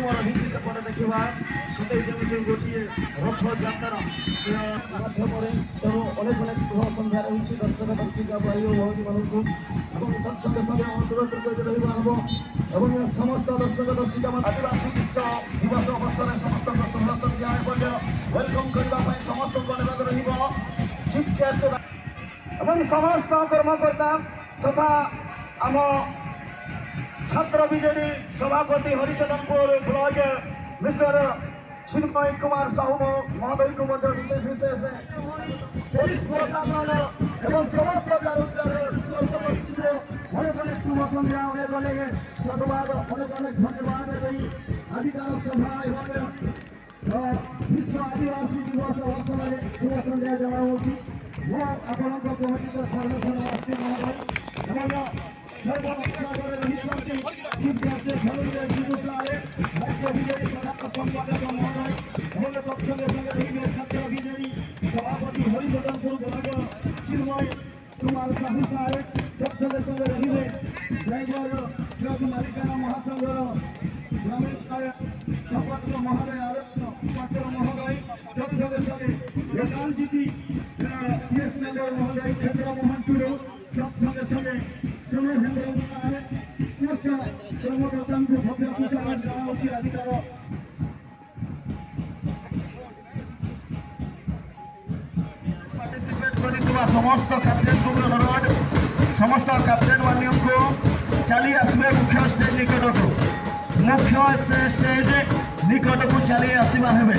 କାର୍ଯ୍ୟକ୍ରମ ରହିଛି। ସେପଟେ ଦେଖିବା ସେଠି ଯେମିତି ଗୋଟିଏ ରଥଯାତ୍ରା ସେ ମାଧ୍ୟମରେ। ତେଣୁ ଅନେକ ଅନେକ ଶୁଭ ସନ୍ଧ୍ୟା ରହିଛି ଦର୍ଶକ ଦର୍ଶିକା, ଭାଇ ଓ ଭଉଣୀମାନଙ୍କୁ ଏବଂ ତତ୍ସଙ୍ଗେ ସଙ୍ଗେ ଅନୁରୋଧ କରି ରହିବା ହେବ ଏବଂ ସମସ୍ତ ଦର୍ଶକ ଦର୍ଶିକା, ଆଦିବାସୀ ବିଶ୍ୱ ଦିବସ ଅବସରରେ ସମସ୍ତଙ୍କ ଶୁଭ ସନ୍ଧ୍ୟା ଏବଂ welcome କରିବା ପାଇଁ ସମସ୍ତଙ୍କୁ ଅନୁରୋଧ ରହିବ ଚିଫ୍ ଗେଷ୍ଟ ଏବଂ ସମସ୍ତ କର୍ମକର୍ତ୍ତା ତଥା ଆମ ଛାତ୍ର ବିଜେଡି ସଭାପତି ହରିଚନ୍ଦନପୁର ବ୍ଲକ ମିଷ୍ଟର ଚିନ୍ମୟ କୁମାର ସାହୁ ମହୋଦୟଙ୍କୁ ମଧ୍ୟ ବିଶେଷ ବିଶେଷ ପୋଲିସ ପ୍ରଶାସନ ଏବଂ ସମସ୍ତ ଅନେକ ଅନେକ ଶୁଭ ସନ୍ଧ୍ୟା, ଅନେକ ଅନେକ ସାଧୁବାଦ, ଅନେକ ଅନେକ ଧନ୍ୟବାଦ ଏବଂ ଆଜିକାର ସଭା ଏବଂ ବିଶ୍ୱ ଆଦିବାସୀ ଦିବସ ଅବସରରେ ଶୁଭ ସନ୍ଧ୍ୟା ଜଣାଉଛି। ମୁଁ ଆପଣଙ୍କ କମିଟିର ସର୍ବସନ ଆସ୍ତି ମହୋଦୟ ଏବଂ ସର୍ବପକ୍ଷରେ ରହିଛନ୍ତି ଚିଫ୍ ଗେଷ୍ଟ ଧନଞ୍ଜୟ ସିଂହ ସାରେ, ରାଜ୍ୟ ବିଜେଡି ସାଧାରଣ ସମ୍ପାଦକ ମହୋଦୟ ଏବଂ ତତ୍ସଙ୍ଗେ ସଙ୍ଗେ ରହିବେ ଛାତ୍ର ବିଜେଡି ସଭାପତି ହରିଚନ୍ଦନପୁର ବ୍ଲକ ଚିନ୍ମୟ କୁମାର ସାହୁ ସାରେ। ତତ୍ସଙ୍ଗେ ସଙ୍ଗେ ରହିବେ ଡ୍ରାଇଭର ଟ୍ରକ୍ ମାଲିକାନା ମହାସଂଘର ଗ୍ରାମୀଣ ସମ୍ପାଦକ ମହୋଦୟ ଆଲୋକ ପାତ୍ର ମହୋଦୟ। ତତ୍ସଙ୍ଗେ ସଙ୍ଗେ ଲୋକାଲ ଜିଟି ପିଏସ୍ ମେମ୍ବର ମହୋଦୟ କ୍ଷେତ୍ର ମୋହନ ଟୁଡୁ, ତତ୍ସଙ୍ଗେ ସଙ୍ଗେ ସୁନୁ ହେମ୍ବ୍ରମ ସାରେ, ସମସ୍ତ କର୍ମକର୍ତ୍ତାଙ୍କୁ ଭବ୍ୟ ସୁସ୍ୱାଗତ ଜଣାଉଛି। ଆଜିକାର ପାର୍ଟିସିପେଟ୍ କରିଥିବା ସମସ୍ତ କ୍ୟାପ୍ଟେନକୁ ଅନୁରୋଧ, ସମସ୍ତ କ୍ୟାପ୍ଟେନ ମାନଙ୍କୁ ଚାଲି ଆସିବେ ମୁଖ୍ୟ ଷ୍ଟେଜ ନିକଟକୁ। ମୁଖ୍ୟ ଷ୍ଟେଜ ନିକଟକୁ ଚାଲି ଆସିବା ହେବେ।